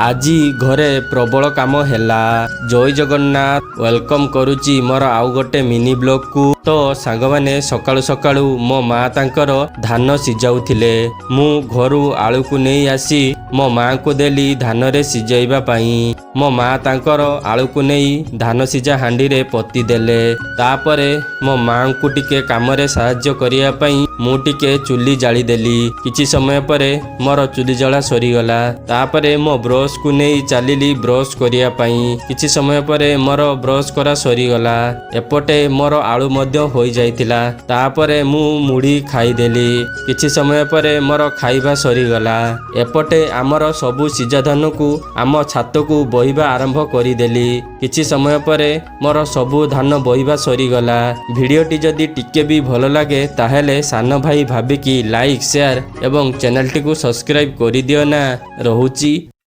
ଆଜି ଘରେ ପ୍ରବଳ କାମ ହେଲା। ଜୟ ଜଗନ୍ନାଥ। Welcome କରୁଛି ମୋର ଆଉ ଗୋଟେ ମିନି ବ୍ଲଗକୁ। ତ ସାଙ୍ଗମାନେ, ସକାଳୁ ସକାଳୁ ମୋ ମା ତାଙ୍କର ଧାନ ସିଝାଉଥିଲେ। ମୁଁ ଘରୁ ଆଳୁକୁ ନେଇ ଆସି ମୋ ମାଙ୍କୁ ଦେଲି ଧାନରେ ସିଝାଇବା ପାଇଁ। ମୋ ମା ତାଙ୍କର ଆଳୁକୁ ନେଇ ଧାନ ସିଝା ହାଣ୍ଡିରେ ପୋତି ଦେଲେ। ତାପରେ ମୋ ମାଙ୍କୁ ଟିକେ କାମରେ ସାହାଯ୍ୟ କରିବା ପାଇଁ ମୁଁ ଟିକେ ଚୁଲି ଜାଳିଦେଲି। କିଛି ସମୟ ପରେ ମୋର ଚୁଲି ଜଳା ସରିଗଲା। ତାପରେ ମୋ ବ୍ରଶକୁ ନେଇ ଚାଲିଲି ବ୍ରଶ କରିବା ପାଇଁ। କିଛି ସମୟ ପରେ ମୋର ବ୍ରଶ କରା ସରିଗଲା। ଏପଟେ ମୋର ଆଳୁ ମଧ୍ୟ ହୋଇଯାଇଥିଲା। ତାପରେ ମୁଁ ମୁଢ଼ି ଖାଇଦେଲି। କିଛି ସମୟ ପରେ ମୋର ଖାଇବା ସରିଗଲା। ଏପଟେ ଆମର ସବୁ ସିଝା ଧାନକୁ ଆମ ଛାତକୁ ବୋହିବା ଆରମ୍ଭ କରିଦେଲି। କିଛି ସମୟ ପରେ ମୋର ସବୁ ଧାନ ବୋହିବା ସରିଗଲା। ଭିଡ଼ିଓଟି ଯଦି ଟିକେ ବି ଭଲ ଲାଗେ, ତାହେଲେ ସାନ ଭାଇ ଭାବିକି ଲାଇକ୍, ସେୟାର ଏବଂ ଚ୍ୟାନେଲଟିକୁ ସବସ୍କ୍ରାଇବ୍ କରିଦିଅ ନା। ରହୁଛି।